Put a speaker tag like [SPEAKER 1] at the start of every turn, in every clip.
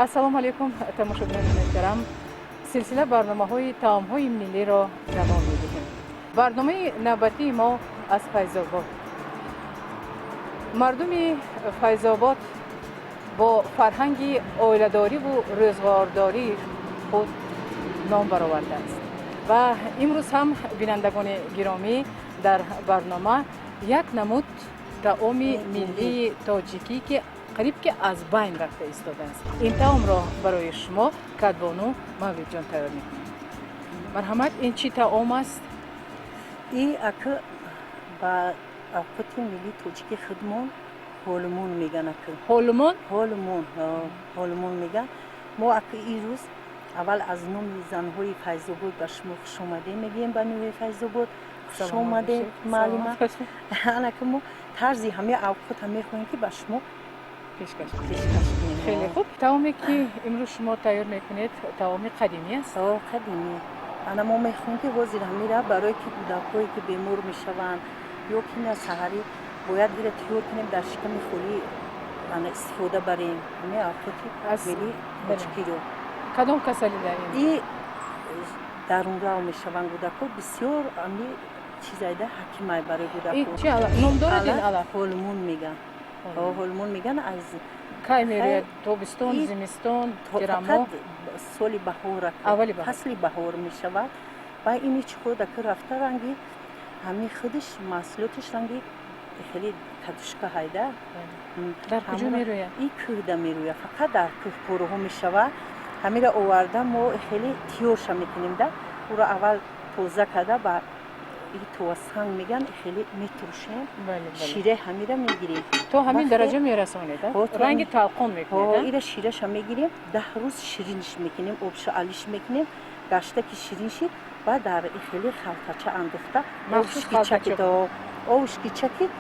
[SPEAKER 1] Ассалому алайкум, тамошобинони муҳтарам. Силсила барномаҳои таомҳои миллиро давом медиҳем. Барномаи навбатии мо аз Файзобод. Мардуми Файзобод бо фарҳанги оиладориву рӯзғордории худ ном баровардааст ва имрӯз ҳам, бинандагони гиромӣ, дар барнома як намуд таоми миллии тоҷикӣ, ки қариб ки аз байн рафта истодааст, ин таомро барои шумо кадбону Мавлидҷон тайёр мекунад. Марҳамат, ин чӣ таом аст?
[SPEAKER 2] И ака, ба авқоти миллии тоҷики худмон ҳолмон меган, ака.
[SPEAKER 1] Ҳолмон?
[SPEAKER 2] Ҳолмон, ҳолмон меган. Мо, ака, ирӯз аввал аз номи занҳои Файзобод ба шумо хушомадед мегӯем, ба ноҳияи Файзобод хушомадед, муаллима. Анака, мо тарзи ҳамаи авқота мехоҳем, ки ба шумо
[SPEAKER 1] пешкаш
[SPEAKER 2] пешкаш кунем.
[SPEAKER 1] Хеле хуб. Таоме, ки имрӯз шумо тайёр мекунед, таоми қадимӣ аст?
[SPEAKER 2] Қадимӣ. Ана, мо мехоҳем, ки ҳозир ҳамира барое ки кӯдакҳое, ки бемор мешаванд ё ки на саҳарӣ бояд ира тайёр кунем, дар шиками холӣ ана истифода барем ҳамаи авқоти миллии тоҷикиро.
[SPEAKER 1] Кадом касалӣ дар ин?
[SPEAKER 2] И дарунрав мешаванд кӯдакҳо бисёр, ами чизайда ҳакимай барои кӯдакҳо.
[SPEAKER 1] Чи ном дорад ин алаф?
[SPEAKER 2] Ҳолмон меган, ҳолмон меган. Аз
[SPEAKER 1] кай мерояд? Тобистон, зимистон, тирамоҳ?
[SPEAKER 2] Соли баҳор, фасли баҳор мешавад. Ва ини чи ходаки рафта ранги ҳамин худиш маҳсулотиш ранги хеле кадушка ҳайда.
[SPEAKER 1] Дар куҷо мерояд?
[SPEAKER 2] И кӯҳда мерояд, фақат дар кӯҳпораҳо мешавад. Ҳамира оварда, мо хеле тиёрша мекунем да, ӯро аввал тоза карда, ба товасанг меган, хеле метурушем, шираи ҳамира мегирем.
[SPEAKER 1] То ҳамин дараҷа мерасонед, ранги талқон мекунед?
[SPEAKER 2] Ира шираша мегирем, 10 рӯз ширинш мекунем, обша алиш мекунем, гашта ки ширин шид, баъд дар хеле халтача андохта, обш ки чакид,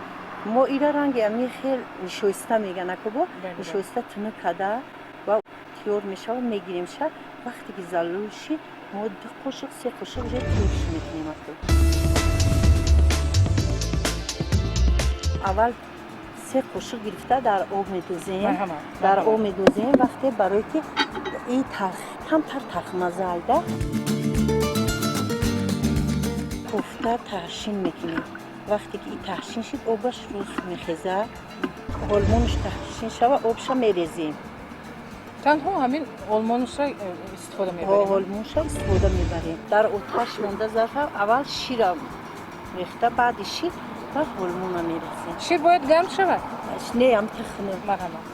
[SPEAKER 2] мо ира ранги ами хел нишоиста меган, акобо нишоиста тунук карда ва тиёр мешавад, мегиремша. Вақте ки залул шид, мо ду қошуқ, се қошуқ уже тиёрш мекунем. Аку, аввал се қошуқ гирифта дар об медозем, дар об медозем, вақте барое ки и камтар талхмаза айда. Кофта таҳшин мекунем. Вақте ки и таҳшин шид, обаш рӯз мехезад, ҳолмонаш таҳшин шава, обша мерезем.
[SPEAKER 1] Танҳо ҳамин олмонша истифода мебарем?
[SPEAKER 2] Олмонша истифода мебарем. Дар оташ монда зарфа аввал шира рехта, баъди шир баъд ҳолмона мерезем.
[SPEAKER 1] Шир бояд гарм шавад?
[SPEAKER 2] Не, ам тахна.
[SPEAKER 1] Марҳамат.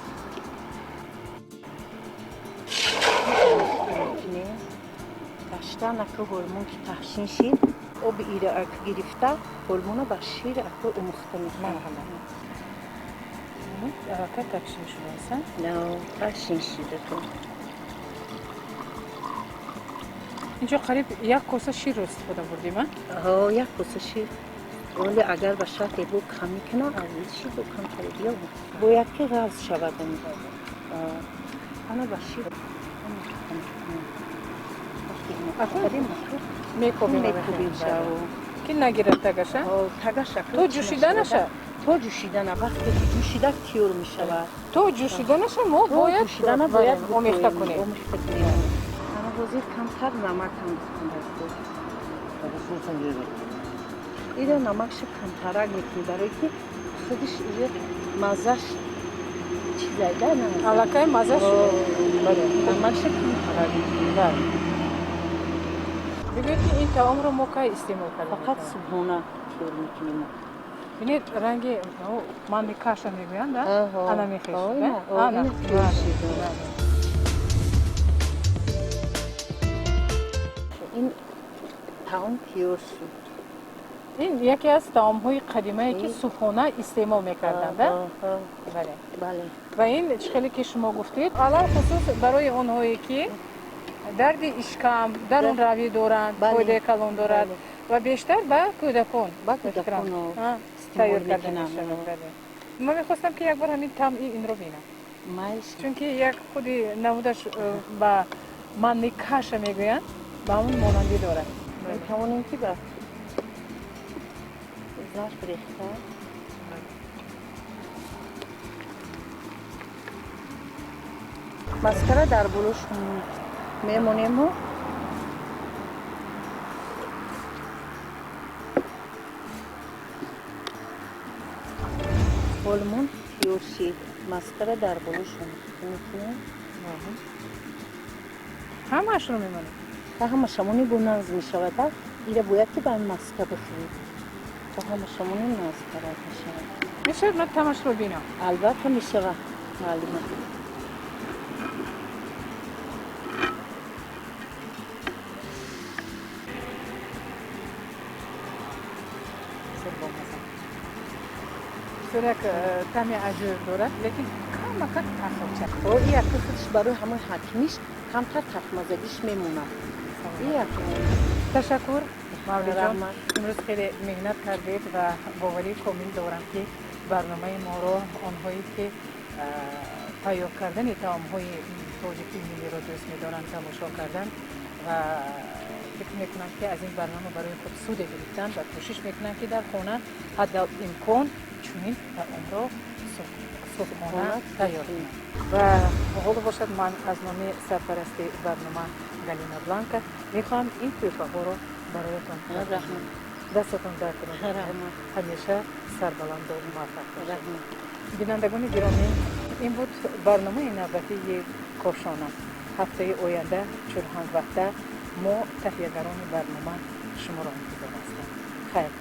[SPEAKER 2] Гашта нака, ҳолмон ки таҳшин шид, оби ира гирифта, ҳолмона ба шир ака омӯхта мекунем.
[SPEAKER 1] Марҳамат. Аллакай таҳшин шудааст?
[SPEAKER 2] Таҳшин шида.
[SPEAKER 1] Инҷо қариб як коса ширро истифода бурдем?
[SPEAKER 2] Як коса шир. Вале агар ба шарте бо кам мекуна, аз шир бо камтаре биё, бояд ки ғафз шавад. Ана, ба шир
[SPEAKER 1] мекобим.
[SPEAKER 2] Мекобим.
[SPEAKER 1] Ки нагирад тагаша?
[SPEAKER 2] Тагаша.
[SPEAKER 1] То ҷӯшиданаша?
[SPEAKER 2] То ҷӯшидана. Вақте ки ҷӯшида, тиёр мешавад.
[SPEAKER 1] То ҷӯшиданаша мо бояд
[SPEAKER 2] ҷӯшидана бояд
[SPEAKER 1] омехта кунем.
[SPEAKER 2] Омехта кунем. Ана, ҳозир камтар намак андохтам. Ира намакша камтарак мекунӣ, барое ки худиш уже маззаш чизайда.
[SPEAKER 1] Аллакай маззаш.
[SPEAKER 2] Намакша камтарак мекунӣ.
[SPEAKER 1] Бигӯед, ки ин таомро мо кай истеъмол кардем?
[SPEAKER 2] Фақат субҳона тиёр мекунем.
[SPEAKER 1] Бинед, ранги манни каша мегӯянд, ана мехешид.
[SPEAKER 2] Ин таом тиёр шуд.
[SPEAKER 1] Ин яке аз таомҳои қадимае, ки субҳона истеъмол мекарданд. Ва ин чӣ хеле ки шумо гуфтед, алалхусус барои онҳое, ки дарди ишкам, дарунравӣ доранд, фоидаи калон дорад ва бештар ба кӯдакон тайёр карда мешавад. Ман мехостам, ки якбор ҳамин таъми инро бинам, чунки як худи намудаш ба манни каша мегӯянд, ба ҳамон монандӣ дорад.
[SPEAKER 2] Метавонем, ки ба зарф рехта. Маскара дар болош мемонему. Ҳолмон тиёр шид. Маскара дар болош мекунем.
[SPEAKER 1] Ҳамаашро мемонем?
[SPEAKER 2] Ҳамашамони бо нағз мешавад. Ира бояд ки ба маска бихӯред. То ҳамашамони нағзтарак мешавад.
[SPEAKER 1] Мешавад ман тамашро бинам?
[SPEAKER 2] Албатта мешавад, муаллима.
[SPEAKER 1] Бисёр як таъми аҷоиб дорад, лекин камакак талхча.
[SPEAKER 2] Як худш барои ҳамаи ҳакимиш камтар талхмазагиш мемонад.
[SPEAKER 1] Ташаккур, Мавлиҷон. Имрӯз хеле меҳнат кардед ва боварии комил дорам, ки барномаи моро онҳое ки тайёр кардани таомҳои тоҷикии миллиро дӯст медоранд, тамошо карданд ва фикр мекунам, ки аз ин барнома барои худ суде гирифтанд ва кӯшиш мекунанд, ки дар хона ҳаддал имкон чунин таомро субҳона тайёр кунанд. Ва ҳоло бошад, ман аз номи сарпарасти барнома Галина Бланка мехоҳам ин тӯҳфаҳоро бароятон. Дастатон дард кунад, ҳамеша сарбаланду муваффақ бошед. Бинандагони гиромӣ, ин буд барномаи навбатии Кошона. Ҳафтаи оянда чун ҳамвақта мо, таҳиягарони барнома, шуморо интизор ҳастем. Хайр.